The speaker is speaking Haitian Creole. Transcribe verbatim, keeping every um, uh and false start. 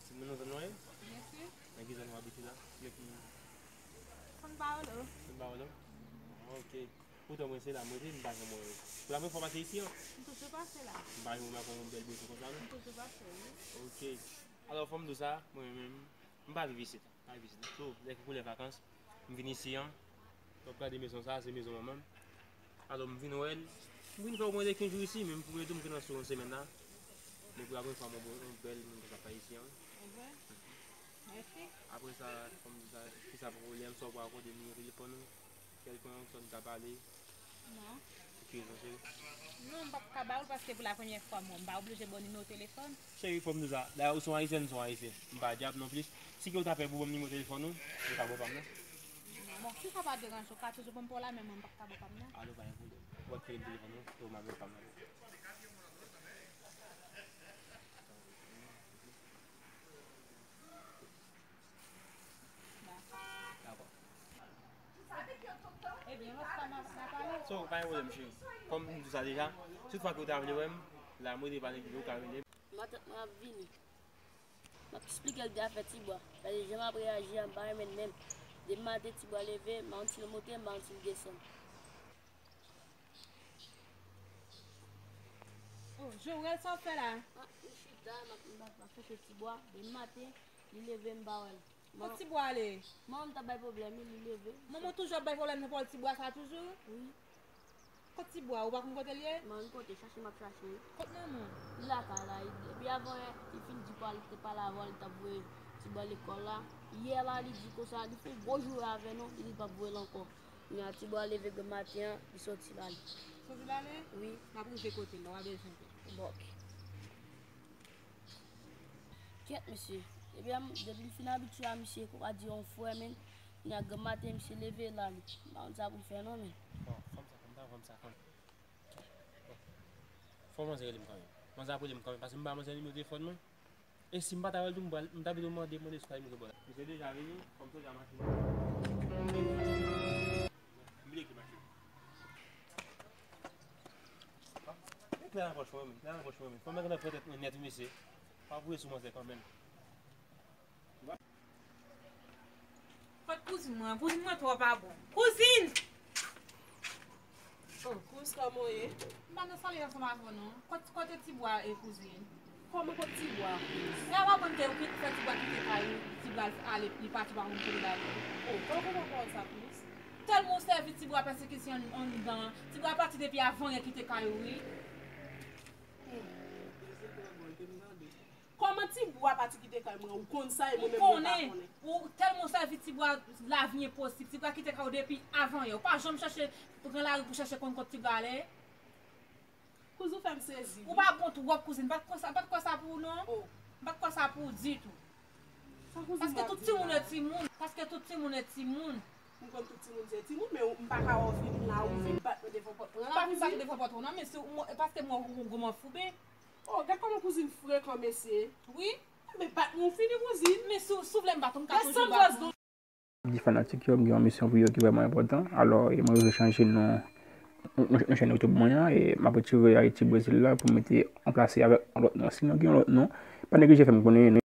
Timoun, nou zòn nou ye? Nan ki zòn ou abite la? Nan ki... San Paolo. San Paolo? Ah, ok. Poutan mwen se la mwen te, m pa janm wè yo. Pou la premye fwa w pase isi an? M toujou pase la. M pa janm wè w ak yon bèl bouton konsa non? M toujou pase, wi. Ok. Alò, fò m di w sa, mwen menm, m pa viv isit. Pa viv isit. So, lè ki koulè vakans, m vin isi an. M ap gade mezon sa, se mezon manman m. Alò, m vin wè l. M vin fè omwen de kenz jou isi, men pou mwen tou, m gen nan sou yon semèn la. Men pou la premye fwa, m wè yon bèl moun konsa pa isi an. Mèsi. Apre sa, fò m di sa, kisa pou pwoblèm, sa w pa akòde nimewo telefòn ou? Kèlkonk, sa n ka pale? Non. Pou ki rezon, cheri? Non, m p ap ka ba w l paske pou la premyè fwa, m, m pa oblije ba w nimewo telefòn. Cheri, fò m di w sa. Dayè, ou se yon ayisyèn, m se yon ayisyen. M pa dyab non plis. Si ke w ta pè pou ban m nimewo telefòn ou, ou ta ba w pa m nan. Bon, si sa pa deranje w, w ka toujou ban m pa w la, men mwen, m p ap ka ba w pa m nan. Alò, pa gen pwoblèm. W ap kite m telefòn ou, e w m ap ba w pa m nan. Dakò. So, pa gen pwoblèm, cheri. Kòm m di w sa deja, si toutfwa ke w ta vle wè m, la, mwen te pale ki ou ka rele m. Matant mwen ap vini. M ap eksplike l de afè Tibwa. Paske jan m ap reyaji a, m pa renmen l menm. Depi maten, Tibwa leve, m pa konn si l monte, m pa konn si l desann. Oh, Joël, sa w ap fè la? Ah, m chita, m ap, m ap, m ap chèche Tibwa. Depi maten, li leve, m pa wè l. Kot Tibwa ale? Manman m t ap bay pwoblèm, wi, li leve. Manman w toujou ap bay pwoblèm nan pawòl Tibwa sa toujou? Wi. Kot Tibwa? Ou pa konn kote l ye? M pa konn kote, chache m ap chache, wi. Kot manman w? Li lakay la, li, depi avan yè, li fin di pa, li te pale avè w, li t ap voye Tibwa lekòl la. Yè la, li di konsa, li fè yon gwo joure avè nou, li di l p ap voye l ankò. Kounye a, Tibwa leve granmaten an, li soti l ale. Soti l ale? Wi. M ap rive kote l la, w a bezwen vin. Bon, ok. Kyèt, mesye. Depi, depi m fin abitye a misye, kòm w di yon frè, men, kounye a granmaten, misye leve l ale. M pa konn sa pou l fè non, men. Bon, fanm sa, fanm sa, fanm sa, fanm. Bon. Fò manzè rele m kanmenm. Manzè ap rele m kanmenm, paske m ba manzè nimewo telefòn mwen. E si m pa ta wè l tou, m pral, m ta pito mande, mande si pa nimewo bò la. Misye deja vini, kòm sodya machin. M bliye ki machin. Men klè nan pòch mwen, men klè nan pòch mwen, men. Fanm nan gentan pran tèt mwen nèt, wi, mesye. Pa voye sou manzè kanmenm. Kot kouzin mwen? Kouzin mwen twò pa bon. Kouzin! Oh, kouz, kòman w ye? M pa nan salye ansanm avè w, non. Kot, kote Tibwa e kouzin? Kòman kot Tibwa? E a w aprann ke ou ki fè Tibwa kite kay ou, Tibwa al, ale, li pati, ou pa konn kote l ale. Oh, kòman w konprann pawòl sa, kouz? Tèlman w sèvi Tibwa pèsekisyon anndan, Tibwa pati depi avanyè kite kay ou, wi. Hmm. Kòman Tibwa pati kite kay mwen? Ou konn sa e mwen menm mwen pa konnen. Ou tèlman w sèvi Tibwa, lavi enposib. Tibwa kite kay ou depi avanyè. Ou pa janm chache, pran lari pou chache konn kot Tibwa ale. Kouz, ou fè m sezi, wi. Ou pa bon twòp, kouzin. M pa t kwè sa, m pa t kwè sa pou ou, non. Oh. M pa t kwè sa pou ou ditou. Sa kouzin w ap di la? Paske tout timoun e timoun. Paske tout timoun e timoun. M konn tout timoun se timoun, men ou, m pa ka wè w vin la, ou vin bat mwen devan pòt mwen la, kouzin. M pa vin bat ou devan pòt ou, non, men si w, mwen, paske mwen, ou, ou goumen foube. Oh, gad kòman kouzin frekan, mesye. Wi. Men bat mwen, ou fini, kouzin. Men si w, si w vle m bat ou, m ka toujou bat ou. Di fanatik yo, m gen yon misyon pou yo ki vrèman enpòtan. Alò, e mwen, yo chanje non, non, non, chèn YouTube mwen an, e m ap retire Ayiti Brezil la pou mete, ranplase avèk yon lòt non. Si nou gen yon lòt non, pa neglije fè m konnen.